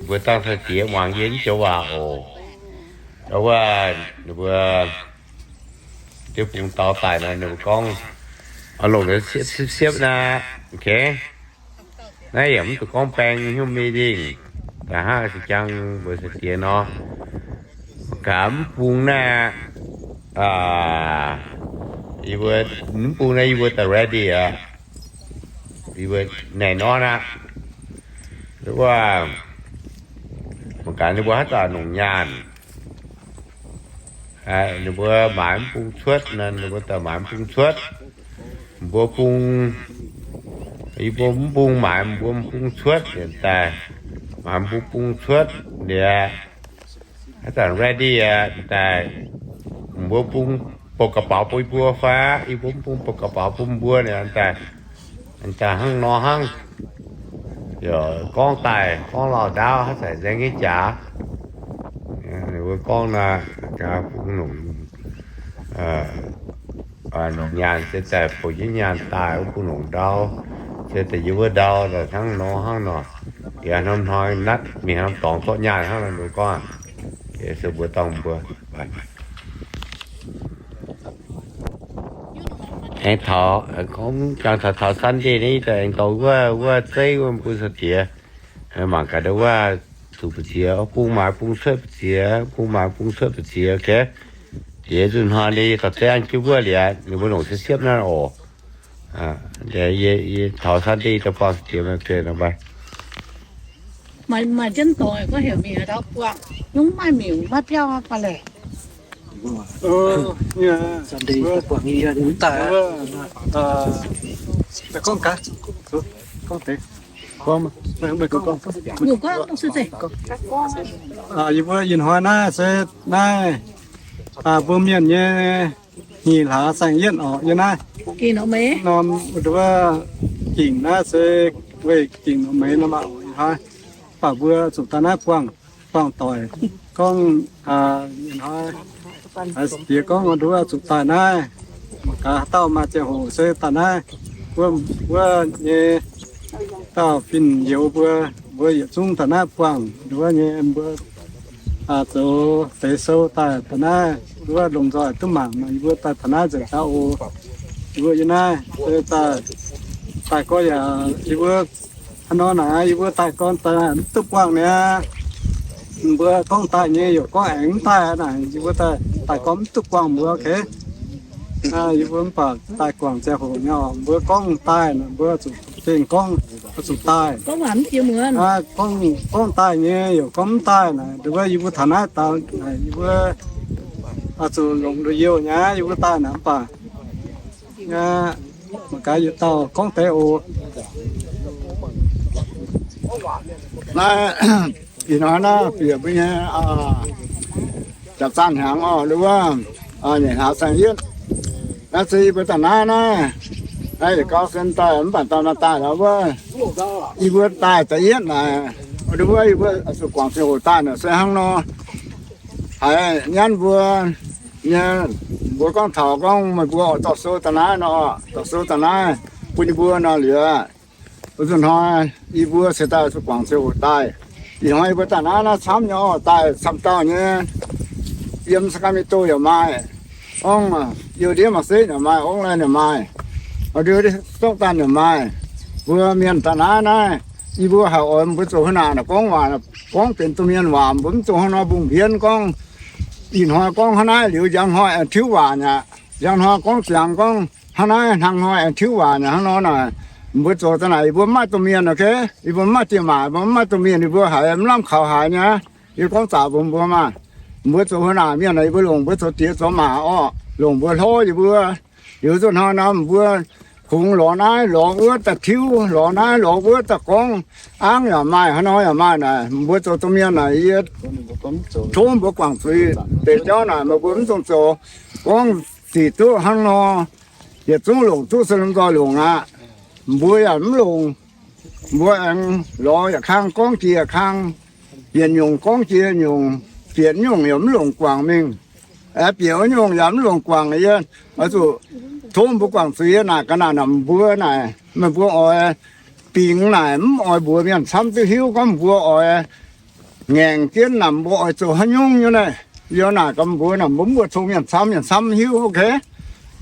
mbuo dangh sai-diex muangx yie nyei joux waac oc. Ndau wuov ninh mbuo diev bung daux daaih nor, ninh mbuo gorngv, oix longc siepv-siepv naaiv, ok. Naaiv yaac mv zuqc gorngv baeng nyei hnyouv mingh, da'hnangv se jangx mbuo sai-diex nor, gaax mv bung naaiv, yie mbuo, mv bung naaiv yie mbuo daaih ready aqv. Yie mbuo naaiv nor aqv. Wuov, mangc gaax ninh mbuo haaix zanc longc nyaanh, ninh mbuo maaiz mv bung cuotv nor, ninh mbuo daaih maaiz mv bung cuotv. Mbuo bung, yie mbuo mv bung maaiz mbuo mv bung cuotv liuz daaih, maaiz mbuo bung cuotv liuz, haaix zanc ready aqv daaih, mbuo bung bouc ga'baux bun yie mbuo fai, yie mbuo mv bung bouc ga'baux bun mbuo liuz daaih, daaih hnangv nor hnangv. Yaac gorngv daaih gorngv lauh ndaauv haaix zanc nzaeng nyei jaax. Ninh mbuo gorngv naaiv, gaax bung longc, longc nyaanh se daaih bouc jienv nyaanh daaih wuov bung longc ndau, se daaih yie wuov ndau daaih hnangv nor hnangv nor. Yaac norm hnoi natv mingh norm dorngx zorqv nyaanh hnangv nor mbuo gorngv. Se mbuo dorngh mbuo aengx taux, gorngv jangx taux taux Sunday naaiv daaih aengx dorh wuov, wuov zeiv wuov bun sai-diex mangc gaax, ndau wuov zuqc mbu'ziex, bung maaiz bung cuotv mbu'ziex, bung maaiz bung cuotv mbu'ziex, ok. Diex nzunc hnoi ninh dorh zeiv an jienv wuov liuz, ninh mbuo longc siepv-siepv naaiv oc. Yie taux Sunday daaih buangh diex maaih pienh nor mbai. Maaih, maaih jienv doix gorngv heuc mingh haaix dauh buangh, nyungc maaih miuc maaih biauv baac laeh. Sunday daaih buangh yie mv daaih. Gorngv gaax, gorngv deix. Gorngv, meih gorngv, meih gorngv. Yie mbuo ih hnoi naaiv se naaiv, mbuo mienh nyei hnyih hlaax saeng-yietv orqc, yie naaiv. Norm nduov gingc naaiv se weih gingc norm meix norm aqv orqc, ih hnoi. Baac mbuo zuqc daaih naaiv buangh, buangh doic gorngv, ih hnoi haiz diex gorngv nduov zuqc daaih naaiv. Mangc gaax haaix dauh maaih ziangh hoc se daaih naaiv. Wuov, wuov nyei dauh fin-youz mbuo, mbuo yietc zungv daaih naaiv buangh nduov nyei mbuo zoux deix sou daaih taux naaiv, wuov lomh nzoih duqv mangc nor, yie mbuo daaih taux naaiv nzengc gaax oc. Yie mbuo yie naaiv se daaih, daaih gorx yaac yie mbuo hnangv nor naaic, yie mbuo daaih gorn daaih mv duqv buangh niaa. Mbuo gorngv daaih nyei yaac gorngv aengx mv daaih naaic, yie mbuo daaih, daaih gorn mv duqv buangh mbuo, ok. Yie mbuo mv baac daaih guangc ziangh hoc nyei oc. Mbuo gorngv daaih naaic, mbuo zuqc gengh gorngv zuqc daaih. Gorngv, gorngv daaih nyei yaac gorngv mv daaih naaic, nduov yie mbuo taux naaiv daaih naaic, yie mbuo zuqc longc nduqc youh nyei, yie mbuo daaih naaic mv baac mangc gaax yietc dauh gorngv deix oc. Naaiv ih hnoi naaiv bieqc mbuo nyei jaax zaanh hnyangx oc, nduov nyeic hlaax saeng-yietv. Naaiv se yie mbuo daaih naaiv naaiv, naaiv yietc gau sen daaih mv baac daaih maaih daaih lorz wuov, yie mbuo daaih da'yietv naaic, nduov yie mbuo zuqc guangc ziangh hoc daaih naaic se hnangv nor. Haiz nyanv mbuo nyei, mbuo gorngv taux gorngv meih mbuo oix dorh sou daaih naaiv nor, dorh sou daaih naaiv bun yie mbuo nor liuz, wuov nzunc hnoi yie mbuo se daaih zuqc guangc ziangh hoc daaih. Ih hnoi yie mbuo daaih naaiv naaiv camv nyei oc, daaih camv dauh nyei, yiem Sacramento yaac maaih, gorngv Iu-Mie-Setv yaac maaih, Oakland yaac maaih, Minnesota yaac maaih. Mbuo mienh daaih naaiv naaiv, yie mbuo haiz oix mbuo zoux haaix naaic gorngv waac, gorngv benx domh mienh waac, mbuo mv zoux hnangv nor mbungh mbienv gorngv, ih hnoi gorngv hnangv naaiv liuz njang hnoi aengx tiuv waac aqv. Njang hnoi gorngv ziangx gorngv hnangv naaiv, hnangv hnoi aengx tiuv waac aqv. Hnangv nor naaic, mbuo zoux daaih naaic yie mbuo mv maaih domh mienh, ok, yie mbuo mv maaih diex maac, mbuo mv maaih domh mienh, yie mbuo haiz mv lamh kaux haaix nyei. Yie gorngv zaqc mbuox mbuo maah, mbuo zoux haaix naaic mienh naaic, yie mbuo longc mbuo zoux diex zoux maac orqc, longc mbuo hlorv yie mbuo. Liuz nzunc hnoi nor mbuo kungx lorz naaiv lorz wuov daaih tiuv, lorz naaiv lorz wuov daaih gorngv, angv yaac maaih, haaix nor yaac maaih naaic, mbuo zoux domh mienh naaic yie tov mbuo guangc zuiz deix jauv naaic meih mbuo mv dungx zoux. Gorngv sic duqv hnangv nor, yietc zungv longc duqv se lomh nzoih longc aqv. Mbuo yaac mv longc. Mbuo aengx lorz yaac kang, gorngv jiex yaac kang, bieqc nyungc gorngv jiex nyungc, bieqc nyungc yaac mv longc guangc mingh. Aengx bieqc nyungc yaac mv longc guangc. Yie oix zuqc tov mbuo guangc zuiz. Yie naaic ga'naaiv naaic mbuo naaic, meih mbuo oix bingx naaic mv oix mbuox mienh camv duqv hiuv gorngv mbuo oix ngaengc jienv naaic mbuo oix zoux haaix nyungc nyei naaic. Yie naaic gaax mbuo naaic, mbuo mv mbuo cong mienh camv, mienh camv mv hiuv, ok.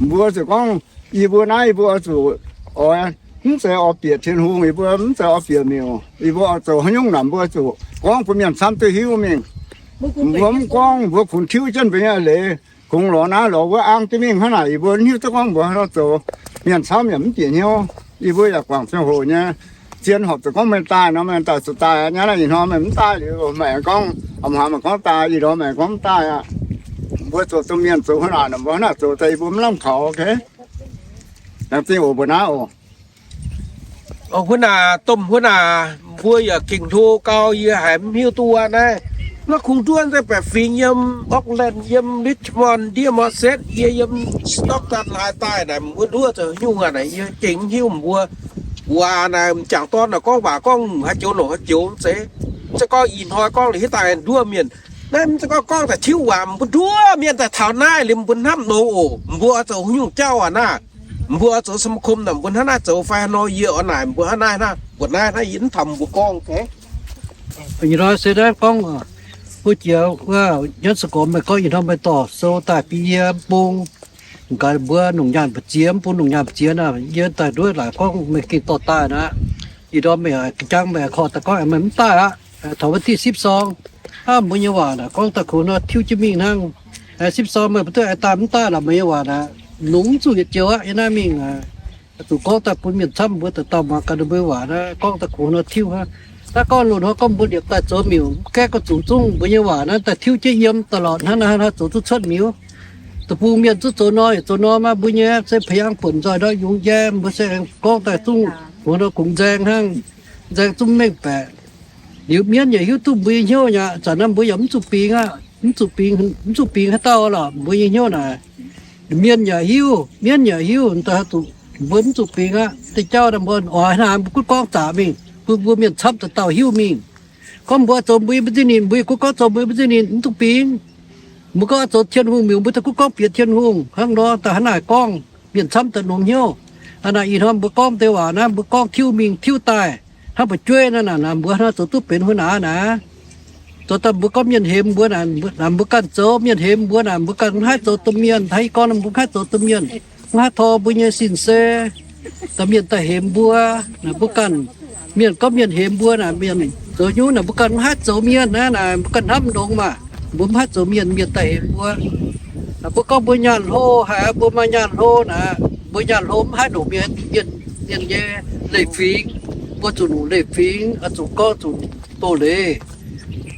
Mbuo ziouc gorngv, yie mbuo naaiv yie mbuo oix zuqc oix, mv zeiz oix bieqc Tin-Hungh, yie mbuo mv zeiz oix bieqc miuc, yie mbuo oix zoux haaix nyungc naaic mbuo zuqc gorngv bun mienh camv duqv hiuv mingh. Mbuo mv gorngv, mbuo kungx tiuv jienv mbuo nyei leiz, kungx lorz naaiv lorz wuov, aangv jienv mingh hnangv naaic, yie mbuo hiuv duqv gorngv mbuo haaix nor zoux, mienh camv yaac mv bieqc hnyouv. Yie mbuo yaac guangc ziangh hoc nyei, zien horpc zuqc gorngv meih daaih nor, meih daaih zuqc daaih aqv. Hnangv naaic ih hnoi meih mv daaih liuz, meih aengx gorngv, a'hneiv meih gorngv daaih, ih ndorm meih gorngv mv daaih aqv. Mbuo zoux domh mienh zoux hnangv naaic, mbuo hnangv naaic zoux daaih, yie mbuo mv lamh kaux, ok. Laengz zingh oc, mbuo naaiv oc. Huv naaic, domh huv naaic, mbuo yaac gengh hlo gau, yie haiz mv hiuv duqv wuov naaiv. Naaiv kungx nduov nzengc baeqc fingx yiem Auckland, yiem Richmond, ndiev Massachusetts, yie yiem Stockton haaix daaih naaic, mbuo nduov zoux nyungc aqv naaic, yie gengh mv hiuv mbuo. Waac naaic, m'jangc dorn naaic gorngv waac gorngv haaix joux longc haaix joux mv zeiz. Se gorngv ih hnoi gorngv liuz hiuv daaih nduov mienh. Naaiv mv zeiz gorngv gorngv daaih tiuv waac, mbuo nduov mienh daaih taux naaiv liuz mbuo hnamv longx oc, mbuo oix zoux haaix nyungc jauv aqv naaiv. Mbuo oix zoux สมาคม naaic, mbuo hnangv naaiv zoux fai haaix nor, yie oix naaic mbuo hnangv naaiv naaiv, mbuoqc naaiv naaiv yie mv taux mbuo gorngv. Ih hnoi se naaiv gorngv, wuov jiex wuov Nyanc Sou Gormx meih gorngv ih hnoi meih dorh sou daaih bun yie bung. Gaax mbuo longc nyaanh mbu'ziex, mv bun longc nyaanh mbu'ziex naaic, yie daaih nduov laaic gorngv meih gengh dorh daaih naaic. Ih ndorm meih jangx meih korv daaih gorngv meih mv daaih aqv. Taux วันที่สิบสอง hnangv mbuo nyei waac naaic gorngv daaih kungx nor tiuv jienv mingh hnangv. สิบสอง meih mv duqv aengx daaih mv daaih lorqc, meih nyei waac naaic longx zuqc yietc joux aqv. Yie naaiv mingh zuqc gorngv daaih bun mienh camv mbuo dauh dauh muangx gaax ninh mbuo nyei waac naaiv gorngv daaih kungx nor tiuv hnangv. Naaiv gorngv loz-hnoi gorngv mbuo liepc daaih zoux miuc, mv gaengh gorngv zuqc zungv mbuo nyei waac naaiv daaih tiuv jienv yiem daaih lorqc hnangv naaiv, hnangv naaiv zoux duqv cuotv miuc. Deic-bung mienh zungv zoux nor yaac zoux nor maah, mbuo nyei se พยางค์ buonc nzoih ndortv yungz njae, mbuo se aengx gorngv daaih zungv kungx nor kungx nzaeng hnangv, nzaeng zungv mengh baeqc. Liuz mienv yaac hiuv duqv mbuo nyei hnyouv nyei aqv. Zanc naaiv mbuo yaac mv zuqc bingx aqv, mv zuqc bingx, mv zuqc bingx haaix dauh lorqc, mbuo nyei hnyouv naaic. Mienh yaac hiuv, mienv yaac hiuv, da'haaix zuqc mbuo mv zuqc bingx aqv. Deix jauv naaic mbuo oix hnangv haaix mbuo gunv gorngv zaqc mingh, bun mbuo mienh camv dauh dauh hiuv mingh. Gorngv mbuo zoux mbuo nyei business, mbuo yaac gunv gorngv zoux mbuo nyei business, mv duqv bingx. Mbuo gorngv zoux Tin-Hungh miuc, mbuo daaih gunv gorngv bieqc Tin-Hungh hnangv nor, da'haaix naaic gorngv mienh camv daaih longx hnyouv. Hnangv naaic ih hnoi mbuo gorngv deix waac naaiv, mbuo gorngv tiuv mingh tiuv daaih hnangv fu'jueiv naaiv naaic, mbuo hnangv zoux duqv benx wuov naaic naaic. Zoux daaih mbuo gorngv mienh hemx mbuo naaic, mbuo ganh zoux, mienh hemx mbuo naaic, mbuo ganh mv haih zoux domh mienh. Hnangv yie gorngv naaiv, mbuo mv haih zoux domh mienh, mv haih tor mbuo nyei sin se domh mienh daaih hemx mbuo. Naaic mbuo ganh, mienh gorngv mienh hemx mbuo naaic, mienh zoux nyungc naaic, mbuo ganh mv haih zoux mienh naaiv naaic, mbuo ganh hnamv longx maah. Mbuo mv haih zoux mienh, mienh daaih hemx mbuo. Naaic mbuo gorngv mbuo nyaanh hlo haic, mbuo maaih nyaanh hlo naaic, mbuo nyaanh hlo mv haih longc mienh, mienh, mienh nyei leiz-fingx. Mbuo zuqc longc leiz-fingx, zuqc gorngv zuqc doz-leiz.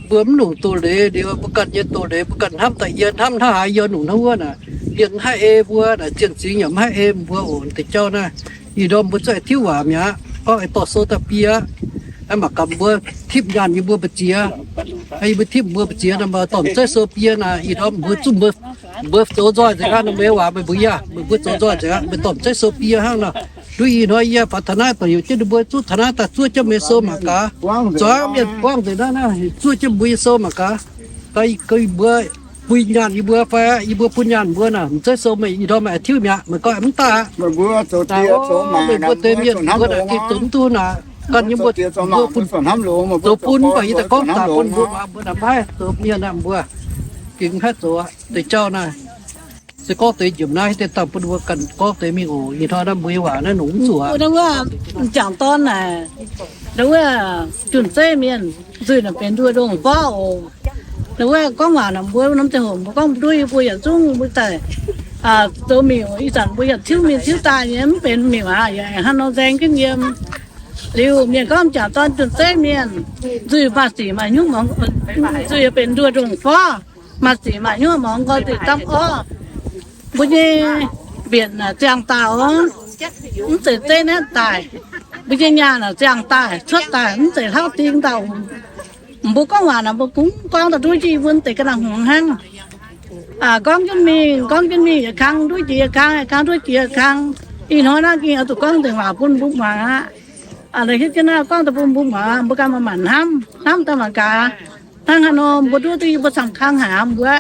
Mbuo mv longc doz-leiz liuz, mbuo ganh nyei doz-leiz mbuo ganh hnamv daaih, yie hnamv hnangv haaix yie longc hnangv wuov naaic, mienh mv haih ei mbuo naaic, zien zingx yaac mv haih ei mbuo oc. Deix jauv naaiv ih ndorm mbuo zuqc tiuv waac mi'aqv, gorngv dorh sou daaih bie aqv. Mangc gaax mbuo tipv nyaanh yie mbuo mbu'ziex, yie mbuo tipv mbuo mbu'ziex nor, dorh m'zeiv sou bie naaic, ih ndorm mbuo zuqc, mbuo zoux nzoih nzengc aqv. Nor meih waac meih mbuo yaac, meih mbuo zoux nzoih nzengc aqv, meih dorh m'zeiv sou bie hnangv nor. Nduov ih hnoi yie faaux taux naaiv dongh heuc jienv ninh mbuo zuqv taux naaiv daaih zuov jienv meih sou mangc gaax. Zuangx mienh buangv nzengc naaiv, zuov jienv mbuo nyei sou mangc gaax. Gaax mbuo bun nyaanh yie mbuo fai yie mbuo bun nyaanh mbuo naaic, m'zeiv sou meih ih ndorm meih tiuv mi'aqv, meih gorngv mv daaih aqv. Meih mbuo zoux deix mienh mbuo naaic gengh zoux mv duqv naaic, ganh nyei mbuo, mbuo bun zoux bun, mv baac yie daaih gorngv daaih bun mbuo, mbuo naaic mv haih zoux mienh naaic, mbuo gengh mv haih zoux aqv. Deix jauv naaiv se gorngv deix njiec naaiv deix dangh bun mbuo ganh gorngv deix mingh oc. Ih hnoi naaiv mbuo nyei waac naaiv nongx mv zuqc aqv. Wuov m'jangc dorn naaic, wuov junh zeiv mienh nzuih naaic benx nduov ndongh forv oc. Wuov gorngv waac naaic mbuo norm ziangh hoc mbuo gorngv mv duqv, yie mbuo yietc zungv mbuo daaih zoux miuc, ih zanc mbuo yietc tiuv mingh tiuv daaih nyei mv benx miuc aqv, yaac hnangv nor nzaeng jienv yiem. Liuz mienh gorngv m'jangc dorn junh zeiv mienh nzuih maaih sic maaih hnyouv muangx, nzuih benx nduov ndongh forv, maaih sic maaih hnyouv muangx nqoi zuiz dangv orv. Mbuo nyei mbienc naaic ziangh daaih oc, mv zeiz zeiv naaiv daaih. Mbuo nyei nyaah naaic ziangh daaih, cuotv daaih, mv zeiz hlauv ding dauh. Mbuo gorngv waac naaic, mbuo kungx gorngv daaih nduov jiex mbuo deix ga'naaiv hngongx hnangv. Gorngv jienv mingh, gorngv jienv mingh, yietc kang nduov jiex yietc kang, yietc kang nduov jiex yietc kang. Ih hnoi naaiv ging oix zuqc gorngv deix waac bun mbuo muangx aqv. Hiuv jienv naaiv gorngv daaih bun mbuo muangx, mbuo ganh maaih maanc hnamv, hnamv daaih mangc gaax. Hnangv haaix nor mbuo nduov duqv yie mbuo camv kang haic aqv, mbuo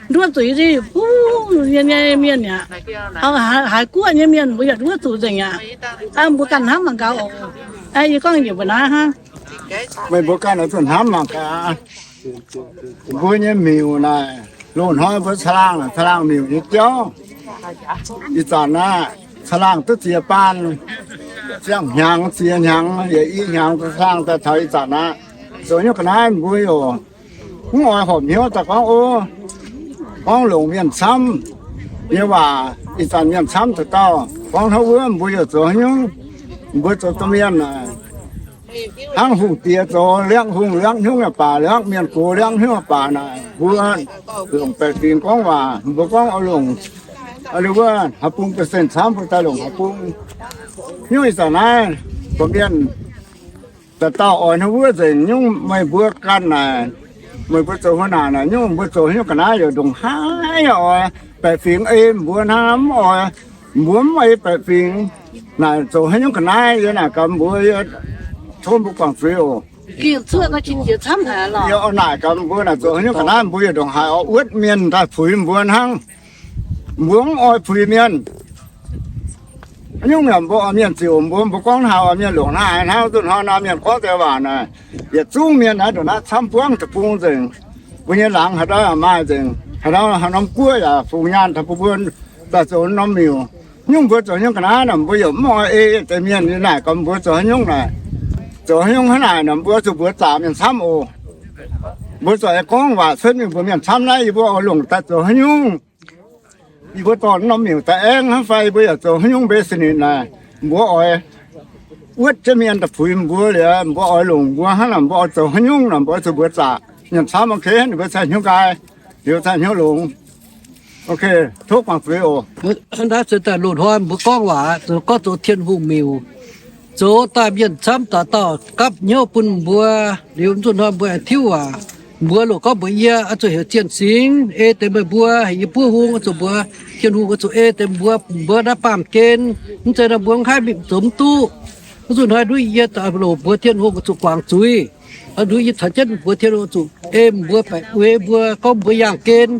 nduov zuiz zinh puv nyei mienh aqv. Haaix guoqv nyei mienh mbuo yaac nduov zuqc nzengc aqv. Mbuo ganh hnamv mangc gaax oc. Yie gorngv njiec mbuo naaiv hnangv. Meih mbuo ganh oix zuqc hnamv mangc gaax, mbuo nyei miuc naaic, loz-hnoi mbuo caangh laangh, caangh laangh miuc nyei jauv. Ih zanc naaiv caangh laangh duqv ziex baan, ziangh hnyangx, ziex hnyangx, yietc i hnyangx caangh laangh daaih taux ih zanc naaiv, zoux hnyouv ga'naaiv mbuo yaac mv oix horpc hnyouv daaih gorngv, o, gorngv longc mienh camv nyei waac. Ih zanc mienh camv dauh dauh gorngv hnangv wuov, mbuo yaac zoux haaix nyungc? Mbuo zoux domh mienh naaic, hnangv hungh diex zoux, liangv hungh liangv hnyouv yaac baac, liangv mienh gox liangv hnyouv yaac baac naaic, mbuo longc baeqc fingx gorngv waac, mbuo gorngv oix longc, wuov, haaix bung ga'sen camv mbuo daaih longc haaix bung. Nyungc ih zanc naaiv, gorqv-mienh dauh dauh oix hnangv wuov nzengc. Nyungc meih mbuo ganh naaic, meih mbuo zoux huaax naanc naaic, nyungc mbuo zoux haaix nyungc ga'naaiv yaac ndongc haaix yaac oix baeqc fingx ei mbuo hnangv, mv oix, mbuo mv ei baeqc fingx. Naaic zoux haaix nyungc ga'naaiv yie naaic gaax mbuo, yie tov mbuo guangc zuiz oc. Yie oix naaic gaax mbuo naaic zoux haaix nyungc ga'naaiv mbuo yaac ndongc haaix oix wuotv mienh daaih puix mbuo hnangv. Mbuo mv oix puix mienh. Nyungc yaac mbuo oix mienh ziouc mbuo, mbuo gorngv hnangv haaix oix mienh longc hnangv haaix, hnangv zuqc hnoi nor mienh gorngv deix waac naaic, yietc zungv mienh naaiv ndongc naaiv camv buangv deic-bung nzengc. Mbuo nyei laangz haaix dauh yaac maaih nzengc, haaix dauh haaix norm guoqv yaac fungx nyaanh taux bun mbuo daaih zoux norm miuc. Nyungc mbuo zoux haaix nyungc ga'naaiv naaic, mbuo yaac mv oix ei deix mienh. Yie naaic gaax mbuo zoux haaix nyungc naaic, zoux haaix nyungc hnangv naaic nor, mbuo zuqc mbuox zaqc mienh camv oc. Mbuo zuqc aengx gorngv waac cuotv mingh mbuox mienh camv naaiv, yie mbuo oix longc daaih zoux haaix nyungc. Yie mbuo dorh norm miuc daaih aengx hnangv fai yie mbuo yaac zoux haaix nyungc mbe se ninh naaic, mbuo oix wuotv jienv mienh daaih puix mbuo liuz, mbuo oix longc mbuo hnangv naaic, mbuo oix zoux haaix nyungc naaic, mbuo oix zuqc mbuox zaqc mienh camv. Ok, ninh mbuo cai hnyouv nqaai, liuz cai hnyouv longx. Ok, tov guangc zuiz oc. Naaiv se daaih loz-hnoi mbuo gorngv waac, zoux gorngv zoux Tin-Hungh miuc, zoux daaih mienh camv dauh dauh gapv hnyouv bun mbuo. Liuz zuqc hnoi mbuo aengx tiuv waac, mbuo loz gorngv mbuox yie, oix zuqc heuc zienh singx ei deix meih mbuo, heuc yie buov hung, oix zuqc mbuox Tin-Hungh, oix zuqc ei deix mbuo, mbuo naaiv baamh gen. Mv zeiz nor mbuo mv haih mingh zoux mv duqv. Zuqc hnoi nduov yie loz mbuox Tin-Hungh oix zuqc guangc zuiz. Nduov yie caux jienv mbuox Tin-Hungh oix zuqc ei mbuo baeqc uix mbuo, gorngv mbuo yangh gen.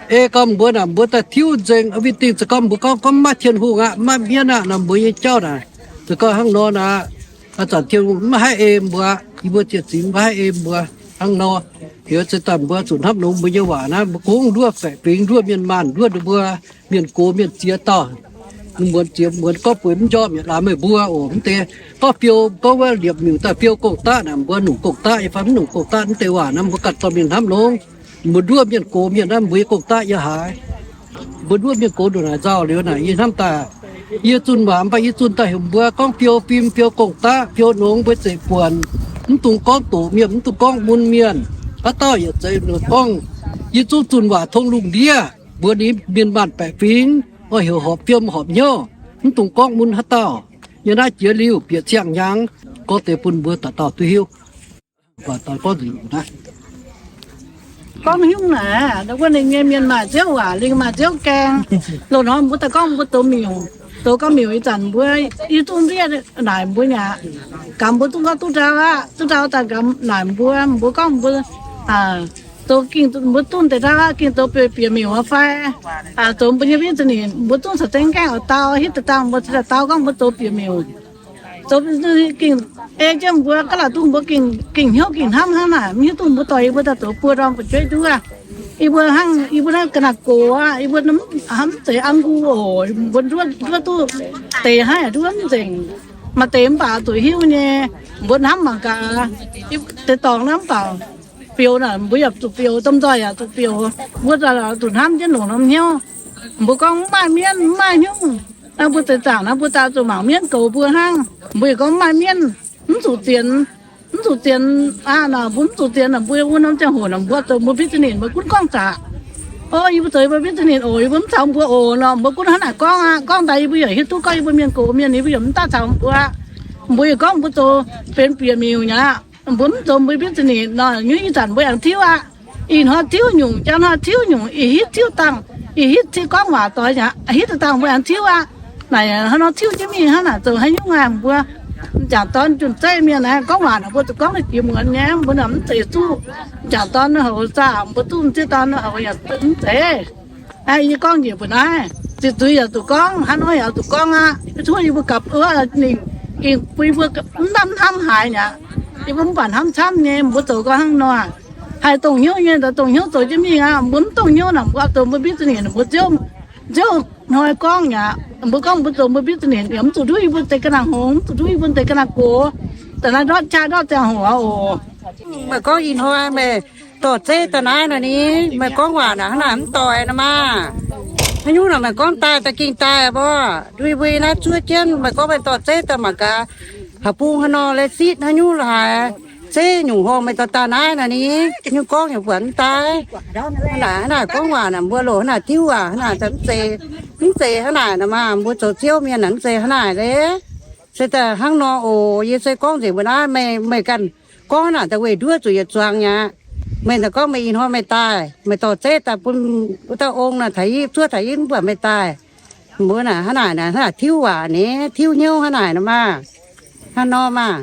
Ei gorngv mbuo naaic mbuo daaih tiuv nzengc, win-dingh za'gengh mbuo gorngv, gorngv mv maaih Tin-Hungh aqv, mv maaih mienv aqv nor, mbuo nyei jauv naaic za'gengh hnangv nor naaic, ih zanc Tin-Hungh mv haih ei mbuo, yie mbuo zienh singx mv haih ei mbuo hnangv nor. Liuz se daaih mbuo zuqc hnamv longx mbuo nyei waac naaiv, mbuo gorngv nduov baeqc fingx, nduov mienh maanh, nduov mbuo mienh gox mienh ziex dauh. Muonz ziex muonz gorngv bueix mv njormh yaac laamz meih mbuo oc. Mv deix gorngv biou, gorngv wuov liepc miuc daaih biou gong-daqv naaic, mbuo nungc gong-daqv nyei fai mv nungc gong-daqv, mv deix waac naaiv mbuo ganh dorh mingh hnamv longx. Mbuo nduov mienh gox mienh naaiv mbuo nyei gong-daqv yiem haaix? Mbuo nduov mienh gox ndongc naaic nzauh liuz naaic yie hnamv daaih, yie zunh waac mv baac yie zunh daaih heuc mbuo gorngv biou fim, biou gong-daqv, biou nongx, mbuo zeiv-buonc, mv dungx gorngv doqc mienh, mv dungx gorngv mun mienh. Haaix dauh yaac zeiz gorngv, yie zungv zunh waac tong lungh ndiev mbuox ninh mienh maanh baeqc fingx, oix heuc horpc fiem horpc hnyouv, mv dungx gorngv mun haaix dauh. Yiem naaiv jiex liuh bieqc ziangh hnyangx, gorngv deix bun mbuo dauh dauh duqv hiuv. Gorngv haaix nyungc naaic, wuov ninh nyei mienh maaih nziouv waac, ninh maaih nziouv gaeng. Loz-hnoi mbuo daaih gorngv mbuo zoux miuc, zoux gau miuc ih zanc mbuo, yie zungv ndiev naaic mbuo nyei aqv. Gamh mbuo zungv gorngv duqv ndau aqv, duqv ndau daaih gamh naaic mbuo, mbuo gorngv mbuo zoux gengh mbuo dunh deix ndau aqv, gengh zoux bieqc miuc fai zoux mbuo nyei business, mbuo zungv caux zengv gaengh oix dau, hitv daaih dangh mbuo cingx daaih dau gorngv mbuo zoux bieqc miuc. Zoux gengh ei jienv mbuo ga'naaiv duqv mbuo gengh hnyouv gengh hnamv hnangv naaic, mv hiuv duqv mbuo dorh yie mbuo daaih zoux buo ndorm fu'jueiv nduov. Yie mbuo hnangv, yie mbuo naaiv ga'naaiv gox aqv, yie mbuo hnamv mv zeiz an ngu oc, mbuo nduov duqv deix hnangv yaac nduov mv nzengc. Maaih deix mv baac zuqc hiuv nyei, mbuo hnamv mangc gaax, deix dorngx naaiv mv baac bioux naaic mbuo yaac zuqc bioux, domh nzoih yaac zuqc bioux. Mbuo zuqc hnamv jienv longc norm hnyouv. Mbuo gorngv mv maaih mienv, mv maaih hnyouv, naaiv mbuo zeix zaangc naaiv mbuo daaih zuqc mangc mienv goux mbuo hnangv. Mbuo yaac gorngv mv maaih mienv, mv zuqc zienx, mv zuqc zienx aqv nor, mbuo mv zuqc zienx nor, mbuo wuov norm ziangh hoc nor, mbuo zoux mbuo business mbuo gunv gorngv zaqc. O, yie mbuo zoux yie mbuo business oc, yie mbuo mv caux mbuo oc nor, mbuo gunv hnangv naaic gorngv aqv. Gorngv daaih yie mbuo yaac hiuv duqv gorngv yie mbuo mienh gox mienh, yie mbuo yaac mv daaih caux mbuo. Mbuo yaac gorngv mbuo zoux benx bieqc miuc nyei aqv. Mbuo mv zoux mbuo business nor, nyungc ih zanc mbuo aengx tiuv aqv. Ih hnoi tiuv nyungc, jangx hnoi tiuv nyungc, ih hitv tiuv dangh, ih hitv tiuv gorngv waac doix nyei aqv, hitv deix dangh mbuo aengx tiuv aqv. Naaic hnoi nor tiuv jienv mingh hnangv naaic zoux haaix nyungc aqv mbuo? M'jangc dorn junh zeiv mienh naaiv gorngv waac naaic mbuo zuqc gorngv deix jiex muonz nyei, mbuo naaic mv zeiz zuqv. M'jangc dorn houc zaah mbuo duqv, m'sieqv dorn houc yaac mv zeiz. Yie gorngv njiec mbuo naaiv, ziqc zuiz yaac zuqc gorngv, hnangv nor yaac zuqc gorngv aqv. Tov yie mbuo gapv wuov ninh gengh bun yie mbuo mv hnamv hnamv haaix nyei aqv. Yie mbuo mv baac hnamv camv nyei, mbuo zoux gau hnangv nor. Haih dongh hnyouv nyei, dongh hnyouv zoux jienv mingh aqv. Mbuo mv dongh hnyouv naaic, mbuo oix zoux mbuo mbiv za'nyeic, mbuo ziouv, ziouv hnoi gorngv aqv. Mbuo gorngv mbuo zoux mbuo mbiv za'nyeic yaac mv zuqc nduov yie mbuo deix ga'naaiv hngongx, mv zuqc nduov yie mbuo deix ga'naaiv gox, da'naaiv ndortv qaqv ndortv ziangh hoc oc. Meih gorngv ih hnoi meih dorh zeiv daaih naaiv nor ni, meih gorngv waac naaic hnangv naaic mv doix nor maah. Haaix nyungc naaic meih gorngv daaih da'gengh daaih mbuo, ndui mbuo naaiv zuov jienv meih gorngv meih dorh zeiv daaih mangc gaax, haaix bung haaix nor lai sitv haaix nyungc la'haaix, zeiv nyungc horngh meih dorh daaih naaiv nor ni, nyungc gorngv nyungc buatc mv daaih. Hnangv naaic, hnangv naaic gorngv waac naaic mbuo loc hnangv naaic tiuv waac hnangv naaic mv zeiz, mv zeiz hnangv naaic nor maah. Mbuo zoux Ziouv mienh naaic mv zeiz hnangv naaic leiz. Se daaih hnangv nor oc. Yie se gorngv nzengc mbuo naaiv, meih, meih ganh gorngv hnangv naaic da'wuov nduov zuqc yietc zuangx aqv. Meih daaih gorngv meih ih hnoi meih daaih, meih dorh zeiv daaih bun wuov dauh ong naaic taux i zuov taux i mv buatc meih daaih. Mbuo naaic hnangv naaic, hnangv naaic tiuv waac ni, tiuv hnyouv hnangv naaic nor maah. Hnangv nor maah.